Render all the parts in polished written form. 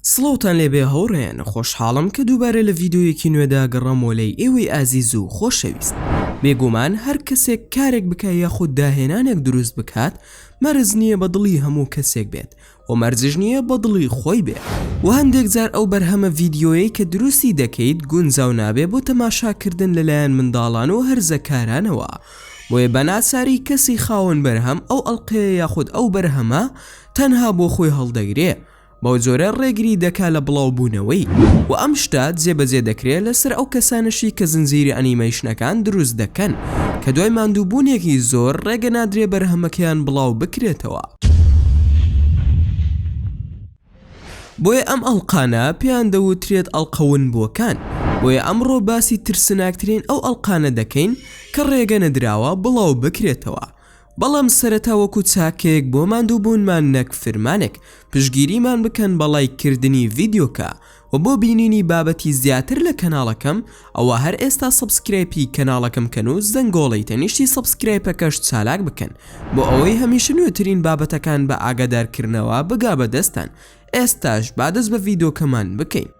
سڵاوتان لێبێ هاوڕێیان خۆشحاڵم کە دووبارە لە ڤیدیۆیەکی نوێدا گەڕامەوە لای ئێوەی ئازیز و خۆشەویست بێگومان هەر کەسێک کارێک بکا یاخود داهێنانێک دروست بکات مەرج نییە بە دڵی هەموو کەسێک بێت و مەرجش نییە بە دڵی خۆی بێ و هەندێک جار ئەو بەرهەمە ڤیدیۆیەی کە دروستی دەکەیت گونجاو نابێ بۆ تەماشاکردن لەلایەن منداڵان و هەرزەکارانەوە بۆیە بە ناچاری کەسی خاوەن بەرهەم ئەو ئەڵقەیە یاخود ئەو بەرهەمە تەنها بۆ خۆی هەڵدەگرێ بەو جۆرە ڕێگری دەکا لە بڵاو بوونەوەی و ئەم شتە جێبەجێ دەکرێ لەسەر ئەو کەسانەشی کە زنجیرە ئەنیمەیشنەکان دروست دەکەن کە دوای ماندووبوونێکی زۆر ڕێگە نادرێ بەرهەمەکەیان بڵاو بکرێتەوە. بۆیە ئەم ئەڵقانە پێیان دەوترێت ئەڵقە ونبووەکان، بۆیە ئەمڕۆ باسی ترسناکترین ئەو ئەڵقانە دەکەین کە ڕێگە نەدراوە بڵاو بکرێتەوە، بەڵام سەرەتا وەکو چاکەیەک بۆ ماندووبوونمان نەک فرمانێک پشتگیریمان بکەن بە ڵایک کردنی ڤیدیۆکە وە بۆ بینینی بابەتی زیاتر لە کەناڵەکەم ئەوا هەر ئێستا subscribe ی کەناڵەکەم کەن و زەنگۆڵەی تەنیشتی subscribe ەکەش چالاک بکەن بۆ ئەوەی هەمیشە نوێترین بابەتەکان بە ئاگادارکردنەوە بگا بە دەستتان ئێستاش با دەست بە ڤیدۆکەمان بکەین.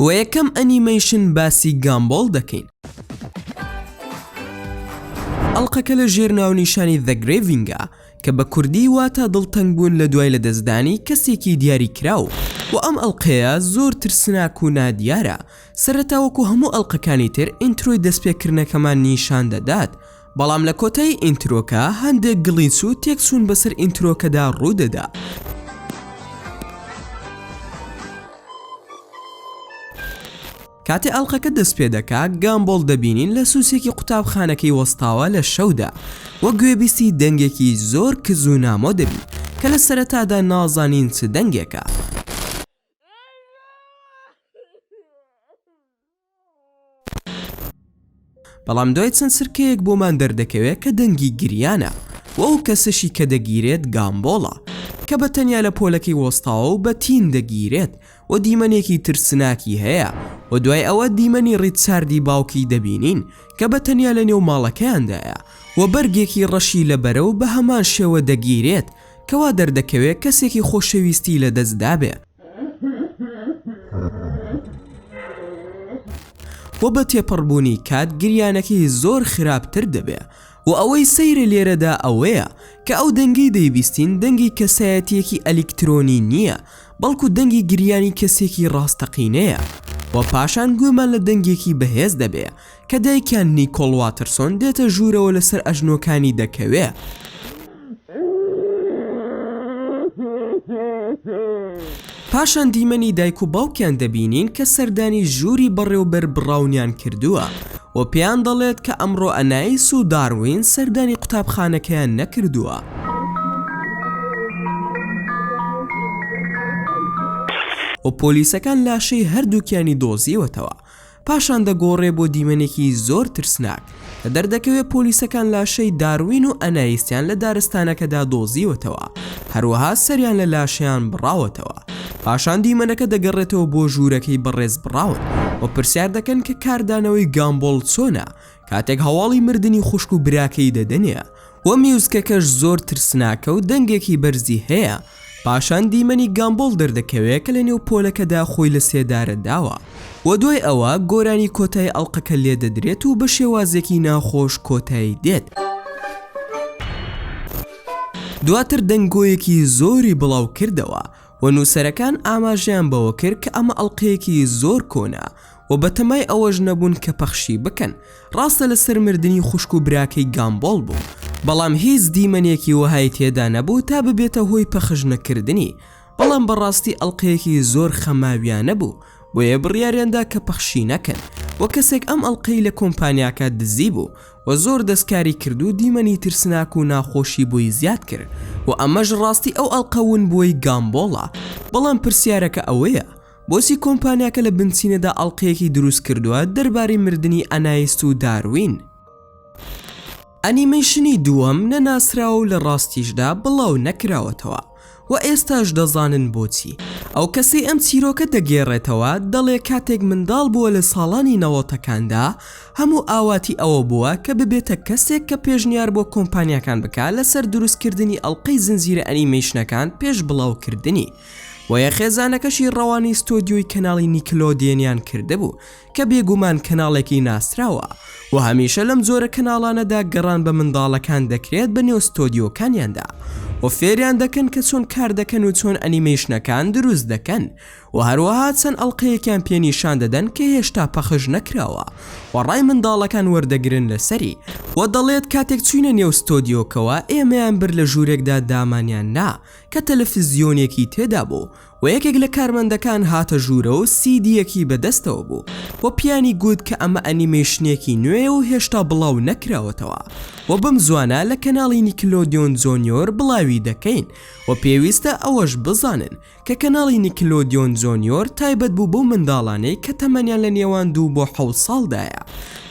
وە یەکەم ئەنیمەیشن باسی گامبۆڵ دەکەین. ئەڵقەکە لە ژێر ناونیشانی The Grieving ە کە بە کوردی واتە دڵتەنگ بوون لە دوای لەدەستدانی کەسێکی دیاری کراو و ئەم ئەڵقەیە زۆر ترسناک و نادیارە سەرەتا وەکو هەموو ئەڵقەکانی تر intro ی دەستپێکردنەکەمان نیشان دەدات بەڵام لە کۆتایی intro کە هەندێک glitch و تێکچوون بەسەر intro کەدا ڕوودەدا. کاتێ ئەڵقەکە دەست پێ دەکا گامبۆڵ دەبینین لە سوچێکی قوتابخانەکەی وەستاوە لە شەودا وە گوێبیستی دەنگێکی زۆر کز و نامۆ دەبین کە لە سەرەتادا نازانین چ دەنگێکە. بەڵام دوای چەند چرکەیەک بۆمان دەردەکەوێت کە دەنگی گریانە و ئەو کەسەشی کە دەگیرێت گامبۆڵە کە بە تەنیا لە پۆلەکەی وەستاوە و بە تین دەگیرێت و دیمەنێکی ترسناکی هەیە و دوای ئەوە دیمەنی ڕیتچاردی باوکی دەبینین کە بە تەنیا لە نێو ماڵەکەیاندایە و بەرگێکی ڕەشی لەبەرە و بە هەمان شێوە دەگیرێت کە وا دەردەکەوێت کەسێکی خۆشەویستی لەدەست دابێ. و بە تێپەڕبوونی کات گریانەکەی زۆر خراپتر دەبێ و ئەوەی سەیرە لێرەدا ئەوەیە کە ئەو دەنگەی دەیبیستین دەنگی کەسایەتییەکی ئەلیکترۆنی نییە بەڵکو دەنگی گریانی کەسێکی ڕاستەقینەیە و پاشان گوێمان لە دەنگێکی بەهێز دەبێ کە دایکیان نیکۆڵ واترسۆن دێتە ژوورەوە لەسەر ئەژنۆکانی دەکەوێ. پاشان دیمەنی دایک و باوکیان دەبینین کە سەردانی ژووری بەڕێوبەر بڕاونیان کردووە و پێیان دەڵێت کە ئەمڕۆ ئەنایس و داروین سەردانی قوتابخانەکەیان نەکردووە. و پۆلیسەکان لاشەی هەردووکیانی دۆزیوەتەوە. پاشان دەگۆڕێ بۆ دیمەنێکی زۆر ترسناک کە دەردەکەوێ پۆلیسەکان لاشەی داروین و ئەنایستیان لە دارستانەکەدا دۆزیوەتەوە هەروەها سەریان لە لاشەیان بڕاوەتەوە پاشان دیمەنەکە دەگەڕێتەوە بۆ ژوورەکەی بەڕێز بڕاون و پرسیار دەکەن کە کاردانەوەی گامبۆڵ چۆنە کاتێک هەواڵی مردنی خوشک و براکەی دەدەنێ وە میوزکەکەش زۆر ترسناکە و دەنگێکی بەرزی هەیە پاشان دیمەنی گامبۆڵ دەردەکەوێ کە لەنێو پۆلەکەدا خۆی لە سێدارە داوە وە دوای ئەوە گۆرانی کۆتایی ئەڵقەکە لێدەدرێت و بە شێوازێکی ناخۆش کۆتایی دێت. دواتر دەنگۆیەکی زۆری بڵاو کردەوە و نووسەرەکان ئاماژەیان بەوە کرد کە ئەمە ئەڵقەیەکی زۆر کۆنە و بەتەمای ئەوەش نەبوون کە پەخشی بکەن، ڕاستە لەسەر مردنی خوشک و براکەی گامبۆڵ بوو، بەڵام هیچ دیمەنێکی وەهای تێدا نەبوو تا ببێتە هۆی پەخش نەکردنی، بەڵام بەڕاستی ئەڵقەیەکی زۆر خەماویانە بوو، بۆیە بڕیاریاندا کە پەخشی نەکەن، وە کەسێک ئەم ئەڵقەی لە کۆمپانیاکە دزی بوو و زۆر دەستکاری کرد و دیمەنی ترسناک و ناخۆشی بۆی زیاد کرد و ئەمەش ڕاستی ئەو ئەڵقە ونبووەی گامبۆڵە، بەڵام پرسیارەکە ئەوەیە بۆچی کۆمپانیاکە لە بنچینەدا ئەڵقەیەکی دروست کردووە دەربارەی مردنی ئەنایست و داروین؟ ئەنیمەیشنی دووەم نەناسراوە و لە ڕاستیشدا بڵاو نەکراوەتەوە. و ئێستاش دەزانن بۆچی. ئەو کەسەی ئەم چیرۆکە دەگێڕێتەوە دەڵێ کاتێک منداڵ بووە لە ساڵانی نەوەتەکاندا هەموو ئاواتی ئەوە بووە کە ببێتە کەسێک کە پێشنیار بۆ کۆمپانیاکان بکا لەسەر دروستکردنی ئەڵقەی زنجیرە ئەنیمەیشنەکان پێش بڵاوکردنی بۆیە خێزانەکەشی ڕەوانەی ستۆدیۆی کەناڵی نیکلۆدیەنیان کردبوو کە بێگومان کەناڵێکی ناسراوە و هەمیشە لەم جۆرە کەناڵانەدا گەڕان بە منداڵەکان دەکرێت بە نێو ستۆدیۆکانیاندا و فێریان دەکەن کە چۆن کار دەکەن و چۆن ئەنیمەیشنەکان دروست دەکەن و هەروەها چەند ئەڵقەیەکیان پێ نیشان دەدەن کە هێشتا پەخش نەکراوە و ڕای منداڵەکان وەردەگرن لەسەری و دەڵێت کاتێک چوینە نێو ستۆدیۆکەوە ئێمەیان برد لە ژوورێکدا دامانیان نا کە تەلەفزیۆنێکی تێدا بوو و یەکێک لە کارمەندەکان هاتە ژوورە و سیدیەکی بە دەستەوە بوو و پیانی گوت کە ئەمە ئەنیمەیشنێکی نوێیە و هێشتا بڵاو نەکراوەتەوە و بەم زوانە لە کەناڵی نیکلۆدیۆن جۆنیۆر بڵاوی دەکەین و پێویستە ئەوەش بزانن کە کەناڵی نیکلۆدیۆن جۆنیۆر تایبەت بوو بەو منداڵانەی کە تەمەنیان لە نێوان دوو بۆ حەوت ساڵدایە.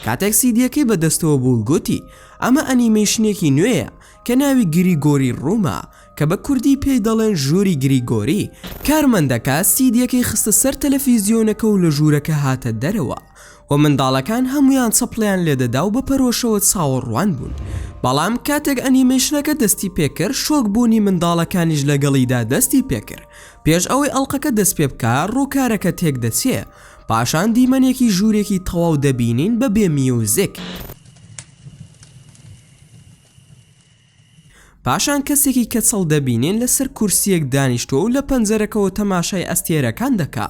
کاتێک سیدیەکەی بە دەستەوە بوو گوتی، ئەمە ئەنیمەیشنێکی نوێیە کە ناوی گریگۆری ڕوومە کە بە کوردی پێی دەڵێن ژووری گریگۆری. کارمەندەکە سیدیەکەی خستە سەر تەلەفیزیۆنەکە و لە ژوورەکە هاتە دەرەوە. و منداڵەکان هەموویان چەپڵەیان لێدەدا و بە پەرۆشەوە چاوەڕوان بوون، بەڵام کاتێک ئەنیمەیشنەکە دەستی پێکرد شۆک بوونی منداڵەکانیش لەگەڵیدا دەستی پێکرد، پێش ئەوەی ئەڵقەکە دەست پێبکا ڕووکارەکە تێکدەچێ، پاشان دیمەنێکی ژوورێکی تەواو دەبینین بەبێ میوزک. پاشان کەسێکی کەچەڵ دەبینین لەسەر کورسییەک دانیشتووە و لە پەنجەرەکەوە تەماشای ئەستێرەکان دەکا.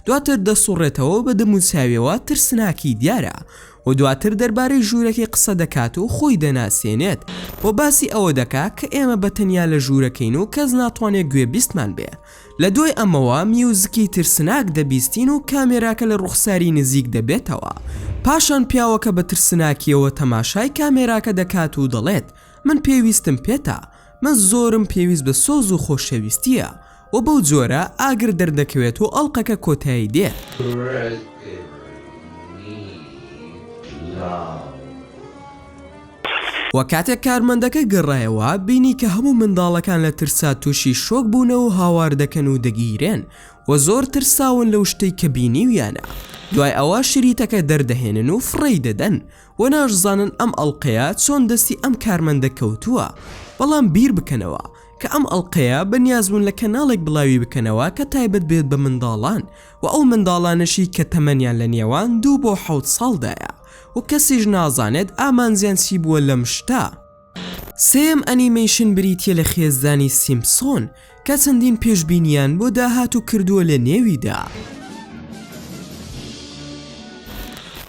دواتر دەسوڕێتەوە و بە دەموچاویەوە ترسناکی دیارە و دواتر دەربارەی ژوورەکەی قسە دەکات و خۆی دەناسێنێت و باسی ئەوە دەکا کە ئێمە بە تەنیا لە ژوورەکەین و کەس ناتوانێ گوێبیستمان بێ. لە دوای ئەمەوە میوزکی ترسناک دەبیستین و کامێراکە لە ڕوخساری نزیک دەبێتەوە. پاشان پیاوەکە بە ترسناکیەوە تەماشای کامێراکە دەکات و دەڵێت من پێویستم پێتە، من زۆرم پێویست بە سۆز و خۆشەویستیە و بەو جۆرە ئاگر دەردەکەوێت و ئەڵقەکە کۆتایی دێت. وە کاتێک کارمەندەکە گەڕایەوە بینی کە هەموو منداڵەکان لە ترسا توشی شۆک بوونە و هاوار دەکەن و دەگیرێن و زۆر ترساون لەو شتەی کە بینیویانە دوای ئەوە شریتەکە دەردەهێنن و فڕێی دەدەن و ناشزانن ئەم ئەڵقەیە چۆن دەستی ئەم کارمەندە کەوتووە بەڵام بیر بکەنەوە کە ئەم ئەڵقەیە بەنیاز بوون لە کەناڵێک بڵاوی بکەنەوە کە تایبەت بێت بە منداڵان و ئەو منداڵانەشی کە تەمەنیان لە نێوان دوو بۆ حەوت ساڵدایە و کەسیش نازانێت ئامانجیان چی بووە لەم شتە. سێیەم ئەنیمەیشن بریتیە لە خێزانی سیمپسۆن کە چەندین پێشبینیان بۆ داهاتوو کردووە لە نێویدا.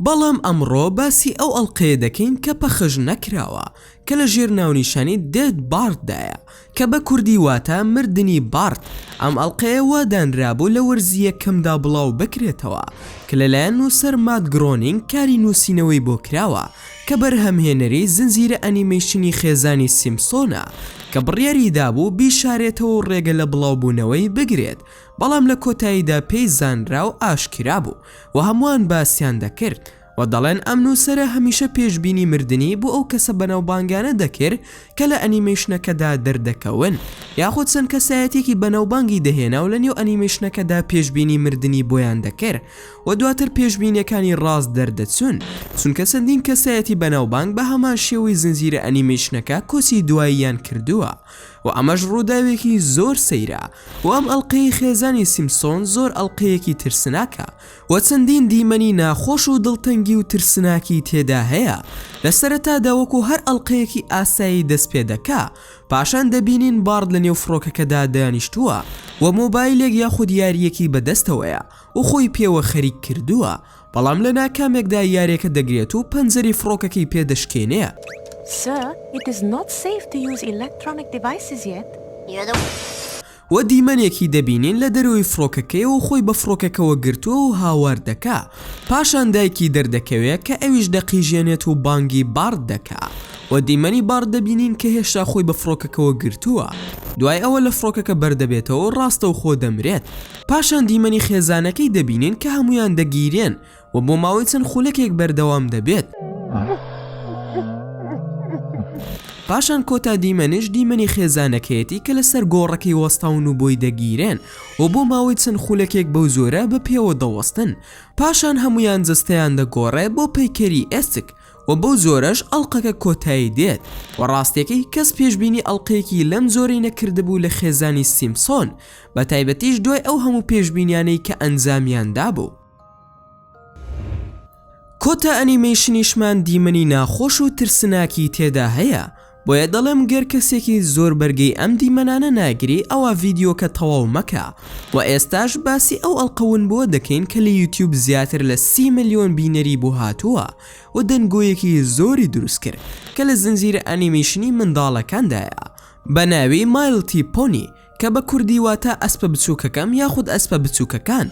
بەڵام ئەمڕۆ باسی ئەو ئەڵقەیە دەکەین کە پەخش نەکراوە کە لە ژێر ناونیشانی Dead Bart دایە کە بە کوردی واتە مردنی بارت، ئەم ئەڵقەیە وا دانرابوو لە وەرزی یەکەمدا بڵاو بکرێتەوە کە لەلایەن نووسەر مات گرۆنینگ کاری نووسینەوەی بۆ کراوە کە بەرهەمهێنەری زنجیرە ئەنیمەیشنی خێزانی سیمپسۆنە کە بڕیاری دابوو بیشارێتەوە و ڕێگە لە بڵاوبوونەوەی بگرێت بەڵام لە کۆتاییدا پێی زانرا و ئاشکرا بوو و هەمووان باسیان دەکرد و دەڵێن ئەم نووسەرە هەمیشە پێشبینی مردنی بۆ ئەو کەسە بەناوبانگانە دەکرد کە لە ئەنیمەیشنەکەدا دەردەکەون یاخود چەند کەسایەتیەکی بەناوبانگی دەهێنا و لە نێو ئەنیمەیشنەکەدا پێشبینی مردنی بۆیان دەکرد و دواتر پێشبینیەکانی ڕاست دەردەچوون چونکە چەندین کەسایەتی بەناوبانگ بە هەمان شێوەی زنجیرە ئەنیمەیشنەکە کۆچی دواییان کردووە و ئەمەش ڕووداوێکی زۆر سەیرە و ئەم ئەڵقەیەی خێزانی سیمپسۆن زۆر ئەڵقەیەکی ترسناکە و چەندین دیمەنی ناخۆش و دڵتەنگی و ترسناکی تێدا هەیە، لە سەرەتادا وەکو هەر ئەڵقەیەکی ئاسایی دەست پێ دەکا، پاشان دەبینین بارت لە نێو فڕۆکەکەدا دانیشتووە و مۆبایلێک یاخود یارییەکی بە دەستەوەیە و خۆی پێوە خەریک کردووە، بەڵام لە ناکامێکدا یاریەکە دەگرێت و پەنجەری فڕۆکەکەی پێ دەشکێنێ. Sir, it is not safe to use electronic devices yet. You're the. و دیمەنێکی دەبینین لە دەرەوەی فڕۆکەکەیەوە خۆی بە فڕۆکەکەوە گرتووە و هاوار دەکا پاشان دایکی دەردەکەوێ کە ئەویش دەقیژێنێت و بانگی بارت دەکا و دیمەنی بارت دەبینین کە هێشتا خۆی بە فڕۆکەکەوە گرتووە دوای ئەوە لە فڕۆکەکە بەردەبێتەوە و ڕاستەوخۆ دەمرێت پاشان دیمەنی خێزانەکەی دەبینین کە هەموویان دەگیرێن و بۆ ماوەی چەند خولەکێک بەردەوام دەبێت. پاشان کۆتا دیمەنیش دیمەنی خێزانەکەیەتی کە لەسەر گۆڕەکەی وەستاون و بۆی دەگیرێن و بۆ ماوەی چەند خولەکێک بەو جۆرە بە پێوە دەوەستن پاشان هەموویان جەستەیان دەگۆڕێ بۆ پەیکەری ئێسک و بەو جۆرەش ئەڵقەکە کۆتایی دێت و ڕاستیەکەی کەس پێشبینی ئەڵقەیەکی لەم جۆرەی نەکردبوو لە خێزانی سیمپسۆن بە تایبەتیش دوای ئەو هەموو پێشبینیانەی کە ئەنجامیان دابوو. کۆتا ئەنیمەیشنیشمان دیمەنی ناخۆش و ترسناکی تێدا هەیە بۆیە دەڵێم گەر کەسێکی زۆر بەرگەی ئەم دیمەنانە ناگری ئەوا ڤیدیۆکە تەواو مەکە وە ئێستاش باسی ئەو ئەڵقە ونبووە دەکەین کە لە یوتیوب زیاتر لە 30 ملیۆن بینەری بۆ هاتووە و دەنگۆیەکی زۆری دروست کرد کە لە زنجیرە ئەنیمەیشنی منداڵەکاندایە بە ناوی My Little Pony کە بە کوردی واتە ئەسپە بچووکەکەم یاخود ئەسپە بچووکەکان.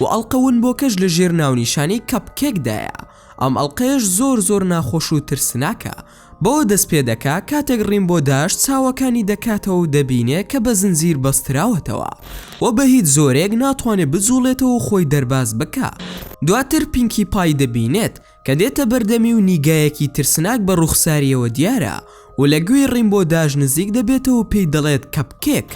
و ئەڵقە ونبووەکەش لە ژێر ناونیشانی Cupcake دایە، ئەم ئەڵقەیەش زۆر زۆر ناخۆش و ترسناکە، بەوە دەست پێ دەکا کاتێک ڕیمبۆ داش چاوەکانی دەکاتەوە و دەبینێ کە بە زنجیر بەستراوەتەوە و بە هیچ جۆرێک ناتوانێ بجوڵێتەوە و خۆی دەرباز بکا، دواتر پینکی پای دەبینێت کە دێتە بەردەمی و نیگایەکی ترسناک بە ڕووخساریەوە دیارە و لە گوێی ڕیمبۆ داش نزیک دەبێتەوە و پێی دەڵێت کەپکێک.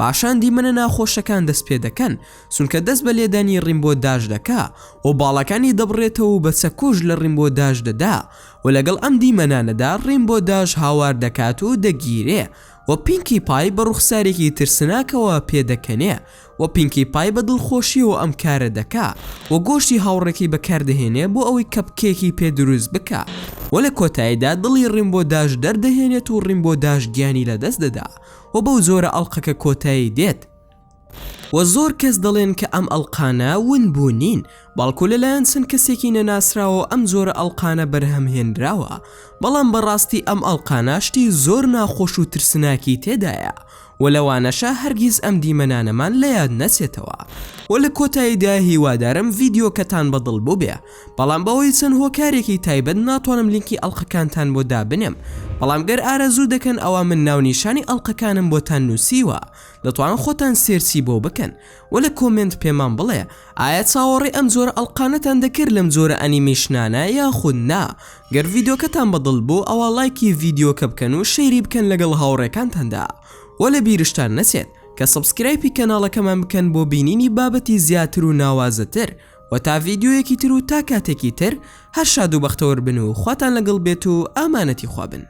پاشان دیمەنە ناخۆشەکان دەست پێ دەکەن چونکە دەست بە لێدانی ڕیمبۆ داش دەکا و باڵەکانی دەبڕێتەوە و بە چەکۆش لە ڕیمبۆ داش دەدا و لەگەڵ ئەم دیمەنانەدا ڕیمبۆ داش هاوار دەکات و دەگیرێ و پینکی پای بە ڕوخسارێکی ترسناکەوە پێدەکەنێ و پینکی پای بە دڵخۆشیەوە ئەم کارە دەکا و گۆشتی هاوڕێکەی بەکاردەهێنێ بۆ ئەوەی کەپکێکی پێ دروست بکا و لە کۆتاییدا دڵی ڕیمبۆ داش دەردەهێنێت و ڕیمبۆ داش گیانی لەدەست دەدا و بەو جۆرە ئەڵقەکە کۆتایی دێت. وە زۆر کەس دەڵێن کە ئەم ئەڵقانە ون بوو نین بەڵکو لەلایەن چەند کەسێکی نەناسراوەوە ئەم جۆرە ئەڵقانە بەرهەم هێنراوە بەڵام بەڕاستی ئەم ئەڵقانە شتی زۆر ناخۆش و ترسناکی تێدایە و لەوانەشە هەرگیز ئەم دیمەنانەمان لە یاد نەچێتەوە و لە کۆتاییدا هیوادارم ڤیدیۆکەتان بە دڵ بووبێ بەڵام بەهۆی چەند هۆکارێکی تایبەت ناتوانم لینکی ئەڵقەکانتان بۆ دابنێم بەڵام گەر ئارەزوو دەکەن ئەوا من ناونیشانی ئەڵقەکانم بۆتان نووسیوە دەتوان خۆتان search ی بۆ بکەن و لە comment پێمان بڵێ ئایا چاوەڕێی ئەم جۆرە ئەڵقانەتان دەکرد لەم جۆرە ئەنیمەیشنانە یاخود نا گەر ڤیدیۆکەتان بەدڵ بوو ئەوا ڵایکی ڤیدیۆکە بکەن و share ی بکەن لەگەڵ هاوڕێکانتاندا وە لە بیرشتان نەچێت کە subscribe ی کەناڵەکەمان بکەن بۆ بینینی بابەتی زیاتر و ناوازەتر وە تا ڤیدیۆیەکی تر و تا کاتێکی تر هەر شاد و بەختەوەر بن و خواتان لەگەڵ بێت و ئامانەتی خوا بن.